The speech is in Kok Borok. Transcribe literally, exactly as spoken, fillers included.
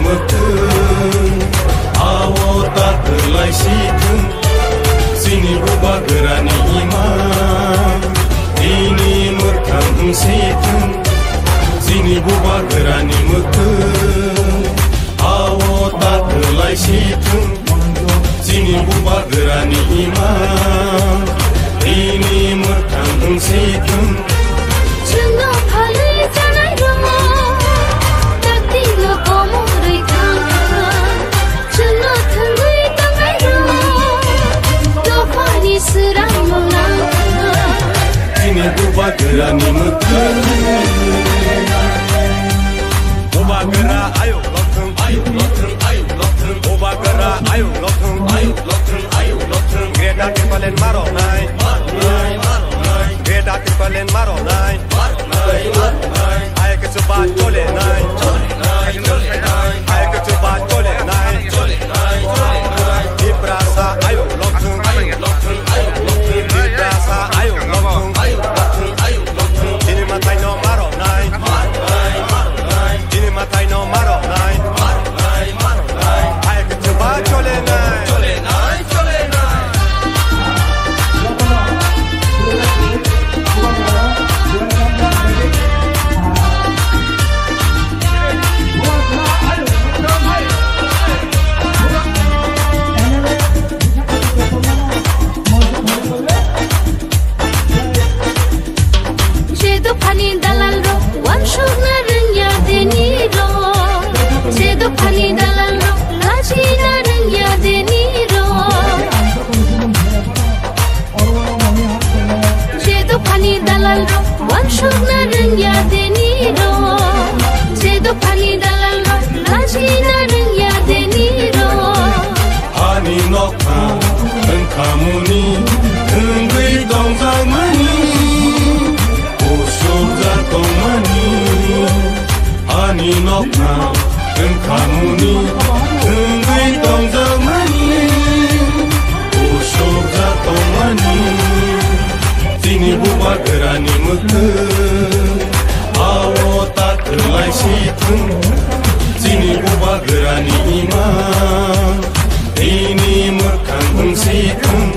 Mwkhwng, awo ta kwlai si thung, chini bubagrani imang, tini mwkhwng wng si thung, chini bubagrani mwkhwng, awo ta kwlai si thung, chini bubagrani imang, tini mwkhwng wng si thung. Chwngno phalwi chanai rok, taktino komorwi thang. Chwngno thwngwi tongnai rok, dophani swrang mwnang. Chini bubagrani mwkhwng. Bubagra ayuk lokthwng, ayuk lokthwng, ayuk lokthwng. Bubagra ayuk lokthwng, ayuk lokthwng, ayuk lokthwng. Greater Tipraland maroknai, maroknai, maroknai. Greater Tipraland maroknai, maroknai, maroknai. Hai khe chuba cholenai, cholenai, cholenai. Hai khe chuba cholenai, cholenai, cholenai. Tiprasa ayuk lokthwng, ayuk lokthwng, ayuk lokthwng. Tiprasa ayuk lokthwng, ayuk lokthwng, ayuk lokthwng. Chini mwtaino maroknai, maroknai, maroknai. Chini mwtaino maroknai, maroknai, maroknai. Hai khe chuba cholenai, cholenai, cholenai. Je dophani dalal rok wansukna rwngya deni rok. Je dophani dalal rok lachina rwngya deni rok. Je dophani dalal rok wansukna rwngya deni rok. Je dophani dalal rok lachina rwngya deni rok. Ani nokha wngkhamuni wngwi tongjakmani, usukjak tongmani. Ani nokha wngkhamuni wngwi tongjakmani, usukjak tongmani. Chini bubagrani mwkhwng, awo ta kwlai si thung. Chini bubagrani imang, tini mwkhwng wng si thung.